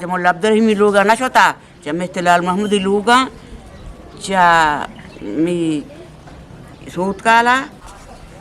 چہ ملا عبدالرحیمی لوگا نہ شتا، چہ مہتلال محمودی لوگا، چہ می سوتکالا۔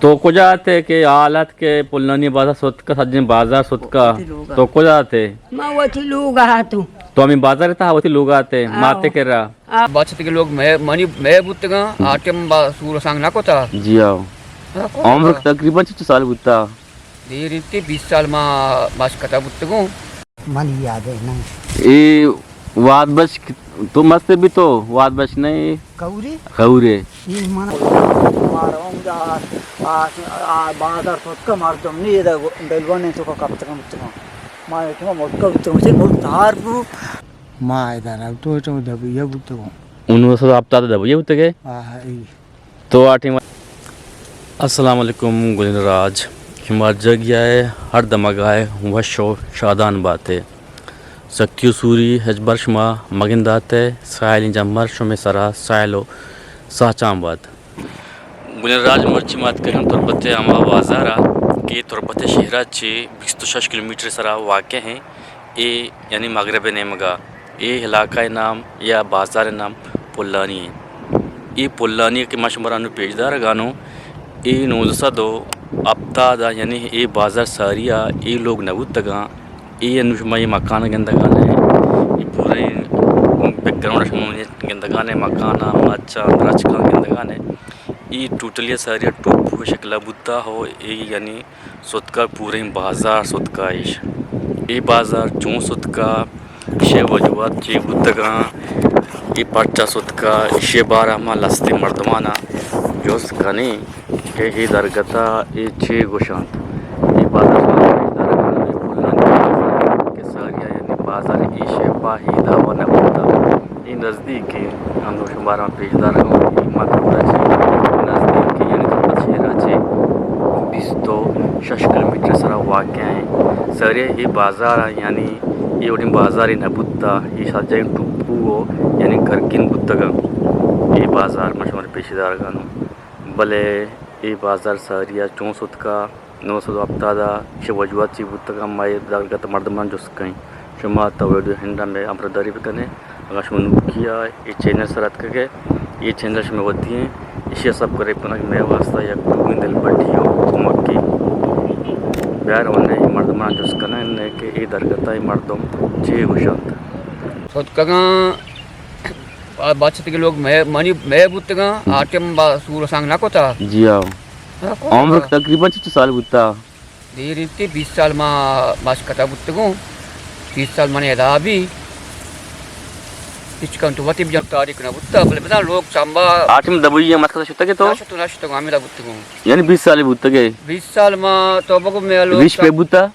تو کجا تے کہ حالت کہ پلانی بازار ستکا، سجیں بازار ستکا؟ وتی لوگا۔ تو کجا تے؟ ما وتی لوگا اتوں۔ تو ہمیں بازار تا وتی لوگا تے؟ آؤ۔ ماتے کرا؟ آؤ۔ بچت کے لوگ میں، منی، میں بوتگاں، آ ٹائم با سور سانگ نہ کتا۔ جی آؤ۔ ہاں، کتا۔ عمر تقریباً چچو سال بوتا؟ دیر انت، بیست سال ما مشکتا بوتگوں۔ من یاد ہے نا۔ اے واد بش، تو مست بھی تو واد بش نہیں۔ کورے؟ کورے۔ اے من مارا ہوں جا، آ، آ، بازار تو کا مردم نہیں، ادا دلوانے تو کا کب تک مت۔ ما تو مت کا تو مجھے بہت تار بو۔ ما ادا تو تو دبیا بوتگوں۔ انہوں سے آپ تا دبیا بوتگے؟ ہاں، ہاں، اے۔ تو آ ٹیم۔ السلام علیکم گلین راج، شما جگہ ء ہر دمگ ء وش و شادان بات ئے۔ سکتی و سوری ہچبر شما مگندات ئے، ساحلیں جمبر شمے سرا ساحل و ساچان بات۔ گلین راج، مرچی ما اتکگاں تربت ء ہما بازار ء کہ تربت شہر ء چہ بیست و شش کلومیٹر سرا واقع ہیں۔ اے یعنی مغرب ء نیمگا اے علاقہ ء نام یا بازار ء نام پلانی انت۔ اے پلانی کہ ما شمارا انو پیش دارگانوں، اے نوزدہ سد و ہپتاد ء یعنی اے بازار ساری ء اے لوگ نہ بوتگاں۔ اے انو شما اے مکان گندگانے، اے پورے بیک گراؤنڈ شما گندگانے، مکان ء مچ ء درچکاں گندگانے۔ اے ٹوٹلی ساری ء ٹوپو شکل ء بوتا ہو، اے یعنی ستکا پوریں بازار ستکا ایش۔ اے بازار چون ستکا، ایشی وجوہات چے بوتگاں، اے پرچا ستکا، ایشی بارہ ما لستے مردمانا جست کنیں کہ اے درگتا اے چے گوشانت۔ اے بازار درگتا اے پلانی بازار کہ ساریا یعنی بازار ایشی پا ہیدا و نبوتا۔ اے نزدیک انت، ہم شمارا پیش دارگوں، اے مکہ چہ نزدیک انت، یعنی تربت شہر چہ بیست و شش کلومیٹر سرا واقع انت۔ ساری اے بازار، یعنی اے وڑیں بازارے نہ بوتا، اے سجہیں ٹوپو و یعنی گرگین بوتگاں۔ اے بازار ما شمارا پیش دارگانوں۔ بلے اے بازار ساری ء چون ستکا؟ نو سد و ہپتاد ء چہ وجوہات چی بوتگاں؟ ما اے درگت مردماں جست کئیں۔ شما تا ویڈیو ہنڈا مئے ہمراہداری بکنے۔ اگاں شما نوکی ء اے چینل سر اتکگے، اے چینل شمئے وتی ہیں، ایشی ء سبسکرائب کنگ مئے واسطہ یک ڈوبیں دلبڈی و کمکی۔ بیار ونڈے اے مردماں جست کنن کہ اے درگت ء اے مردم چے گوشنت۔ ستکگاں آ بچت کے لوگ مئے، منی مئے بوتگاں، آ ٹائم با سور سانگ نہ کتا۔ جی ہاں۔ ہاں، کتا۔ عمر تقریباً چچو سال بوتا؟ دیر انت، بیست سال ما مشکتا بوتگوں، بیست سال من ادا بھی۔ ہچ کن تو وتی بجن تاریخ نہ بوتا، بلے بزاں لوگ سامبا۔ آ ٹائم دبئی مشکتا شتگے تو؟ نہ شتو، نہ شتو، ہمیں دا بوتگوں۔ یعنی بیست سال بوتگے؟ بیست سال ما تو بگو میں لوگ ریش پہ بوتا؟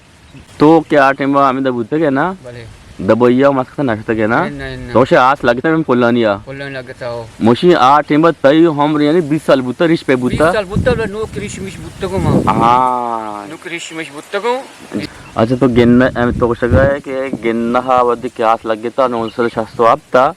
تو کہ آ ٹائم ء ہمدا بوتگ ئے نا؟ بلے۔ دبئی ء مسکت نہ شتگ ئے نا؟ نہ، نہ، نہ۔ تو شے آس لگتا میں پلانی ء؟ پلانی لگتا ہو۔ موشی آ ٹائم ء تئی عمر یعنی بیست سال بوتا، ریش پہ بوتا؟ بیست سال بوتا، بلے نوک ریش میش بوتگوں ما۔ ہاں۔ نوک ریش میش بوتگوں۔ اچھا تو گنہ، ام، تو گوشگ ء ئے کہ گنہ ء وھدے کہ آس لگتا نو سد شست و ہپت ء،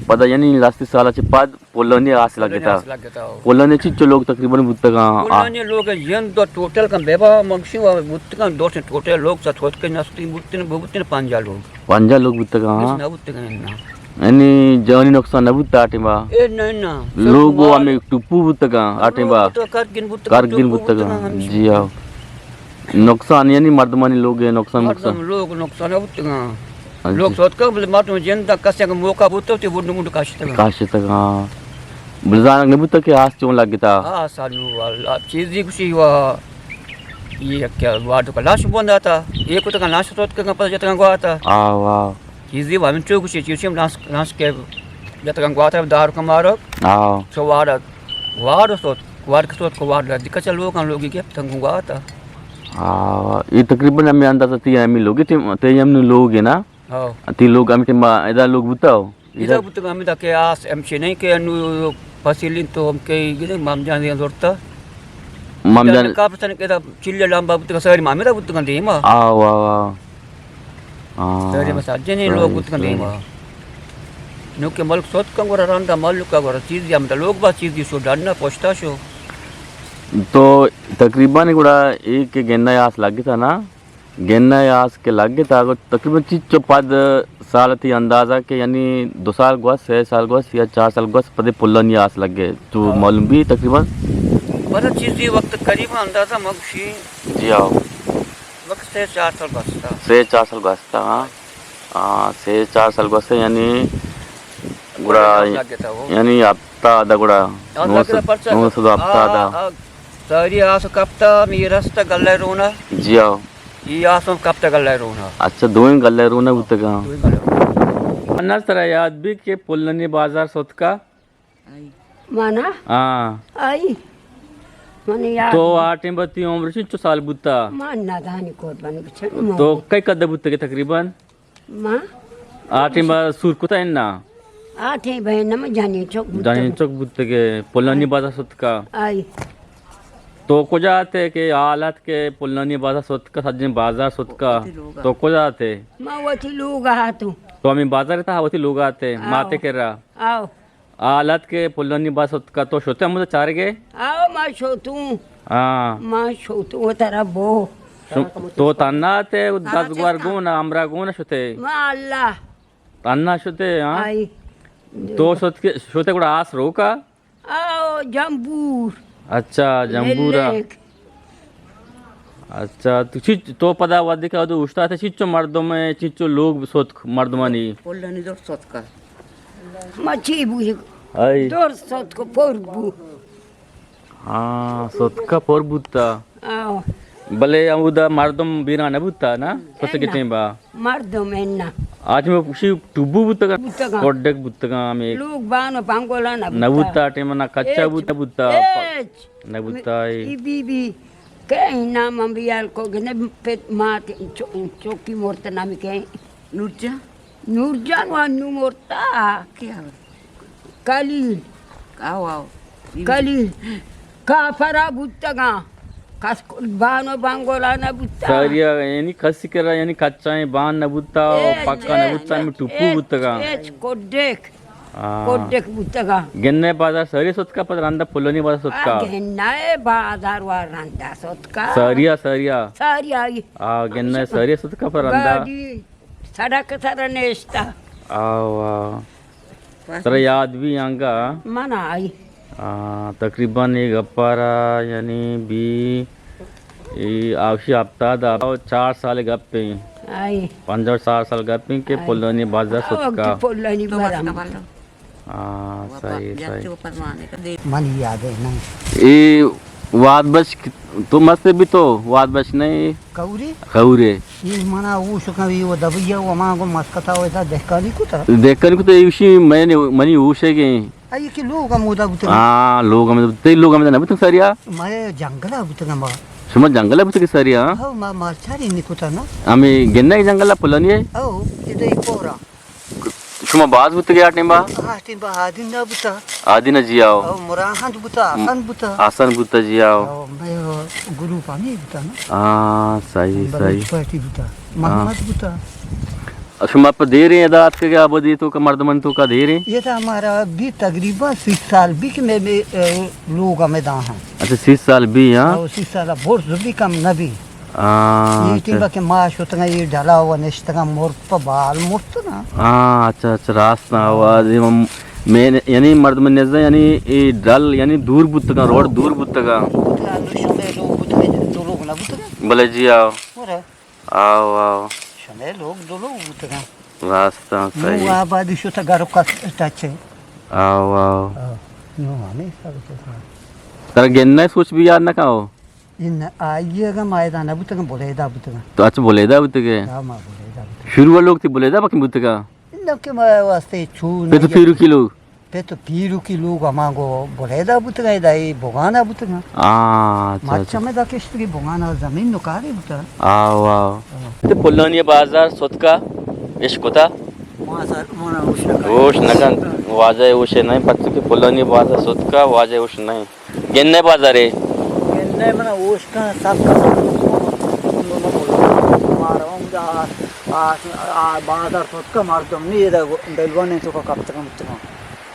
پدا یعنی لاستی سال ء چہ پد پلانی آس لگتا۔ پلانی آس لگتا، ہو۔ پلانی چنچو لوگ تقریباً بوتگاں؟ آ۔ پلانی لوگ جند ء ٹوٹل کن بے بہا مگشی و بوتگاں، دو سن ٹوٹل لوگ سا تھوت کے نستی بوتن، بوتن پنجاہ لوگ۔ پنجاہ لوگ بوتگاں، ہاں۔ نہ بوتگاں، نہ۔ یعنی جانی نقصان نہ بوتا آ ٹائم ء؟ اے نہ، نہ۔ لوگ و ہمیں ٹپو بوتگاں آ ٹائم ء؟ لوگ تو کرگن بوتگاں، کرگن ٹپو بوتگاں، بوتگاں، ہمیشہ۔ جی ہاں۔ نقصان یعنی مردمانی لوگ ء نقصان، مردم مقصان۔ لوگ نقصان بوتگاں۔ ہاں لوگ جی۔ سوتکا بلے مردم جند کسے کہ موقع بوتو تے وڈ منڈ کاشتگاں۔ کاشتگاں۔ بلے زانگ نہ بوتا کہ آس چون لگتا۔ آس انو واللہ چیزی گوشی وا۔ یہ کیا وارد کا لاش بند آتا۔ یہ کو تک لاش سوتکا پتہ جتگاں گواتا۔ آ واہ۔ چیزی وا من چو گوشی چیزی ہم لاش، لاش کے جتگاں گواتا دار کمارو۔ آ۔ سو وارد۔ وارد سوت، وارد سوت کو وارد دکا چلو کن لوگی گپتن گواتا۔ آ، اے تقریباً ہمے اندازہ تئی ہمے لوگ ئے، تئی، تئی ہمے لوگ ئے نا؟ ہاؤ۔ تئی لوگ ہمے ٹائم ادا لوگ بوتا ہو؟ ادا بوتگاں ہمے دا کہ آس ہمشے نہیں کہ انو فصیل تو ہم کہ گدے مام جان دے زورتا۔ مام جان۔ ادا کاپتن کہ ادا چلے لمبا بوتگاں ساری مام دا بوتگاں دیما۔ آ، واہ، واہ۔ آ، ساری مساجنے لوگ بوتگاں دیما۔ نو کہ ملک سوت کن گورا رندا ملک گورا چیزی ہم دا لوگ با چیزی شو ڈننا پوشتا شو۔ تو تقریباً گڑا ایک گنہ آس لگتا نا؟ گنہ ءِ آس کہ لگت، آ گو تقریباً چنچو پد سال تئی اندازہ کہ یعنی دو سال گوست، سے سال گوست یا چار سال گوست، پدے پلانی آس لگے، تو معلوم بی تقریباً؟ بس چیزی وقت قریب اندازہ مگشی۔ جی ہاں۔ وقت سے چار سال گوستا۔ سے چار سال گوستا، ہاں۔ ہاں، سے چار سال گوستا، یعنی گڑا، لگتا وہ۔ یعنی ہفتاد گڑا، آ، نو سد، لگتا پرچا، نو سد ہفتاد۔ آ، آ، ساری آس کپتا، می رست گلہ رونا۔ جی ہاں۔ ای آسم کپتگ اللہ رونا۔ اچھا، دوئیں گلہ رونا بوتگاں۔ دوئیں گلہ رونا۔ انس، ترا یاد بی کہ پلانی بازار ستکا؟ آئی۔ مانا؟ ہاں۔ آئی۔ من یاد تو آ ٹیم با تئی عمر چنچو سال بوتا؟ من ندانی قربانی بچن۔ تو کئی قد بوتگے تقریباً؟ ما؟ آ ٹیم با سور کتا انا؟ آ ٹیم با انا ما جنین چک بوتگے۔ جنین چک بوتگے، پلانی بازار ستکا۔ آئی۔ تو کجا آتے کہ حالت کہ پلانی بازار ستکا، سجن بازار ستکا؟ وتی لوگا۔ تو کجا آتے؟ ما وتی لوگا آتوں۔ تو ہمیں بازار تا وتی لوگا آتے، آؤ۔ ماتے کرا؟ آؤ۔ حالت کہ پلانی بازار ستکا، تو شتے ہمودا چارگے؟ آؤ، ما شتوں۔ ہاں۔ ما شتوں، ترا بو۔ شم-، تو تنہا آتے، دزگوار گون، ہمراہ گون شتے؟ ما اللہ۔ تنہا شتے، ہاں؟ آئی۔ تو شت کے، شتے گڑا آس روکا؟ آؤ، جمبور۔ اچھا، جمبورا۔ ملک۔ اچھا، تو چی، تو پدا وھدے کہ تو اوشتاتے، چیچو مردم، چیچو لوگ ستک مردمانی؟ پلانی در ستکا۔ ما چی بو؟ آئی۔ در ستک پر بو۔ ہاں، ستکا پر بوتا۔ آؤ۔ بلے اودا مردم بیران نہ بوتا نا؟ ستکے ٹیم با۔ مردم انا۔ آج میں خوشی ٹوبو بوتگا۔ بوتگا۔ کوڈک بوتگا ہمیں۔ لوگ بانو بانگولا نہ بوتا۔ نہ بوتا، ٹیم نہ کچا ہچ۔ بوتا، بوتا۔ ہچ۔ نہ بوتا اے۔ ای بی بی۔ کہیں نام ہم بیال کو گنے پت مات چو-، چوکی مورت نامی کہیں۔ نور جان؟ نور جان وانو مرتا۔ کیا؟ کلیل۔ آؤ، آؤ۔ کلیل۔ کافرا بوتگاں۔ کس بانو بانگولا نہ بوتا۔ ساریا، یعنی کسی کرا، یعنی کچائیں بان نہ بوتا، اے، پکا نہ بوتا، ہمیں ٹوپو بوتگاں۔ ہچ کوڈیک۔ آ۔ کوڈیک بوتگاں۔ گنہ بازار ساری ستکا، پد رندا پلانی بازار ستکا۔ آ، گنہ بازار و رندا ستکا۔ ساریا، ساریا۔ ساریا۔ آ، گنہ ساری ستکا پر رندا۔ گاڑی سڑک سر نشتا۔ آو، آو۔ ترا یاد بی آنگا؟ من آئی۔ آ، تقریباً اے گپارا یعنی بی، اے آوشی ہفتاد آ، چار سال گپ ہیں۔ آئی۔ پنجاہ و چار سال گپ ہیں کہ آئی۔ پلانی بازار آ، ستکا۔ پلانی بازار۔ ہاں، صحیح، صحیح۔ من یاد ہے نہیں۔ اے واد بش، تو مست بھی تو واد بش نہیں؟ کورے؟ کورے۔ یہ منا اوش کن، یہ دبیا و ما گو مسکتا و ایسا دہکانی کو ترا۔ دہکانی کو تو ایشی میں نے، منی اوش ہے کہ۔ اے کہ لوگ ہم اودا بوتگا۔ ہاں، لوگ ہم، تے لوگ ہم نہ بوتگ ساریا۔ میں جنگلا بوتگا ما۔ شما جنگلا بوتگ ساریا؟ ہاں، ما مارچاری نکوتا نا۔ ہمیں گنہ جنگلا پلانی ہے؟ او، ادھر پورا۔ شما باز بوتگے آ ٹیم با؟ آ ٹیم با آدین نہ بوتا۔ آدین جی آؤ۔ او مراحند بوتا، حسن بوتا۔ حسن بوتا جی آؤ۔ او میں گروپ ہمیں بوتا نا۔ ہاں، صحیح، صحیح۔ پارٹی بوتا۔ ہاں۔ محمد بوتا۔ شما پہ دیریں ادا اتکگے آبادی تو کا مردمن تو کا دیریں؟ یہ تو ہمارا بھی تقریباً سی سال بھی کہ میں، میں، اے، لوگ ہمیں دا ہیں۔ اچھا، سی سال بھی، ہاں؟ او، سی سال برز بھی کم نہ بھی۔ ہاں، یہ اچھا۔ ٹیم کہ ما شتگا یہ ڈلا و نشتگا مر پہ بال مرتگا۔ ہاں، اچھا، اچھا، راست نا، آواز، یہ مم-، میں، یعنی مردم نزدہ، یعنی یہ ڈل، یعنی دور بوتگا، روڈ دور بوتگا۔ بوتگا، لو شمے لوگ بوتگا، دو لوگ نہ بوتگا۔ بلے جی، آؤ۔ آؤ، آؤ۔ شمے لوگ دو لوگ بوتگاں۔ راستاں نوں صحیح۔ آبادی شتہ گھر و کس ٹچ ہے۔ آؤ، آؤ۔ آؤ۔ نوں ہمیں سب کسا۔ ترا گنہ سوچ بھی یاد نہ کاؤ؟ ان آئیے گا مائدہ نہ بوتگاں، بلیدہ بوتگاں۔ تو اچھا بلیدہ بوتگے؟ ہاں، ما بلیدہ بوتگاں۔ شروع لوگ تھی بلیدہ بکن بوتگا؟ نہ کہ ما واسطے چون پہ تو پیرو کی لوگ؟ پہ تو پیرو کی لوگ ہما گو بلیدہ بوتگا، ادا اے بگانا بوتگا۔ آ، اچھا، مچ اچھا۔ ہمیں دا کشتگی بگانا زمین نکاری بوتا۔ آو، آو۔ ہاں۔ تے پلانی بازار ستکا، اش کتا؟ بازار منا ہوش نہ کن۔ ہوش نہ کن۔ واجہ ہوش نہیں، پچ کہ پلانی بازار ستکا، واجہ ہوش نہیں۔ گندے بازارے۔ گندے منا اوشکاں سب کس۔ مارا ہم دا آ، آ، آ، بازار ستکا مردم نی دا دلوان تو کا کپتکم تکم۔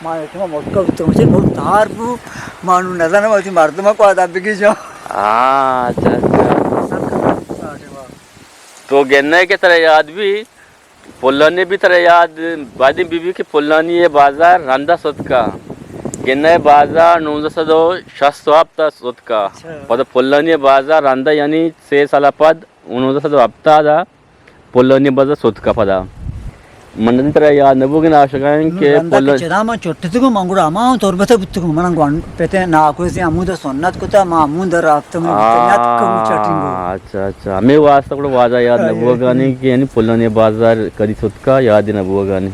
ما شما ملک تو مجھے بہت تار بو، مانو نزانم اسی مردم کو آداب بگی جا۔ ہاں، اچھا، اچھا۔ سب کس۔ تو گندئے کہ ترا یاد بی، پلانی بی ترا یاد، بایدیں بی بی کہ پلانی ءِ بازار رندا ستکا۔ گندئے بازار نوزدہ سد و شست و ہپت ءَ ستکا۔ اچھا۔ پدا پلانی ءِ بازار رندا، یعنی سے سال ءَ پد، نوزدہ سد و ہپتاد ءَ پلانی ءِ بازار ستکا پدا۔ من نزاناں ترا یاد نہ بوگن آشگائیں نو کہ رندا کہ پلان چدا من چٹتگوں، من گڑا ہما ہم تربت ءَ بوتگوں، من گون پتے ناکوزی ہمود ءَ سنت کتا، ما ہمود ءَ رفتگوں، بوتگوں، یات کم چٹیں گو۔ آ، اچھا، اچھا۔ ہمے واسطہ گڑا واجہ یاد نہ بوگانی کہ یعنی پلانی بازار کدی ستکا یاد نہ بوگانی۔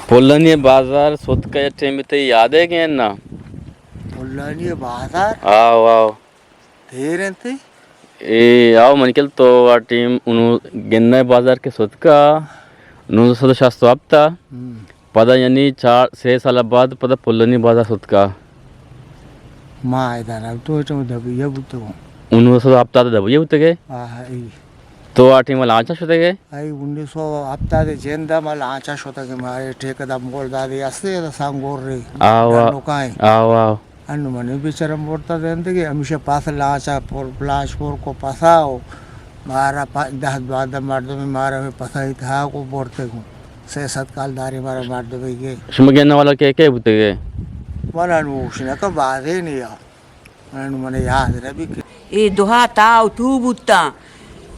پلانی بازار ستکا ٹیم تے یاد ہے کہ نا؟ پلانی بازار؟ آو، آو۔ دیر انت؟ اے، آو منکل تو آ ٹیم انو گندئے بازار کہ ستکا، نوزدہ سد و شست و ہپت ءَ۔ ہم۔ پدا یعنی چار، سے سال بعد پدا پلانی بازار ستکا۔ ما ادا نہ تو چم دبیا بوتگوں۔ انو سد ہپتاد دبیا بوتگے؟ آ، اے۔ تو آ ٹیم لانچا شتگے؟ اے انیس سو ہپتاد جند ما لانچا شتگے، مارے ٹھیکیدار مول دادے استے، سانگور رے۔ آوا۔ نوکائیں۔ آوا۔ انو منی بیچارہ مرتا زندگی، ہمیشہ پاس لانچا پر، لانچ پر کو پسا ہو، مارا پا-، دہ دوازدہ مردم مارا ہمے پسا ہی تھا کو برتے گوں۔ سے ست کال داری مارا مردم ہی گئے۔ شما گندہ والا کے کے بوتے گئے؟ من انو شنکا بازے نیا۔ انو من یاد نبی کہ۔ اے دوہا تا و تو بوتا۔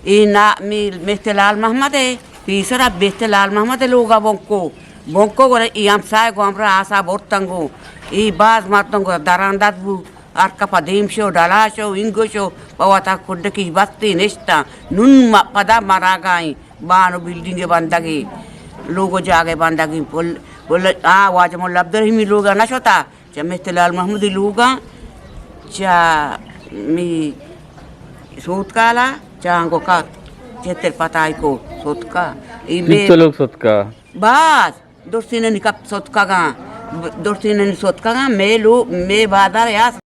اے نا-، می-، مہتے لال محمد ہے، پیسرا مہتے لال محمد ہے لوگا بونکو۔ بونکو گڑا ای ہمسائے گوں ہمراہ آسا برتنگو۔ ای باز مردم گڑا دران دات بو۔ ہر کپا دیم شو، ڈلا شو، انگو شو، پہ وتا کڈکیش بستی نشتاں۔ نون ما-، پدا مراگائیں، بانو بلڈنگ بندگی، لوگو جاگہ بندگی، پل، پل، آ، واجہ مولا عبدالرحیمی لوگا نشتا۔ چہ مہتر لال محمودی لوگاں، چہ می سوتکالا، چہ آنگو کات، چتر پتائی کو سوتکا۔ ای مے تو لوگ سوتکا؟ باز، درسینانی کپ سوتکگاں، درسینانی سوتکگاں، مے لو-، مے بازار یاس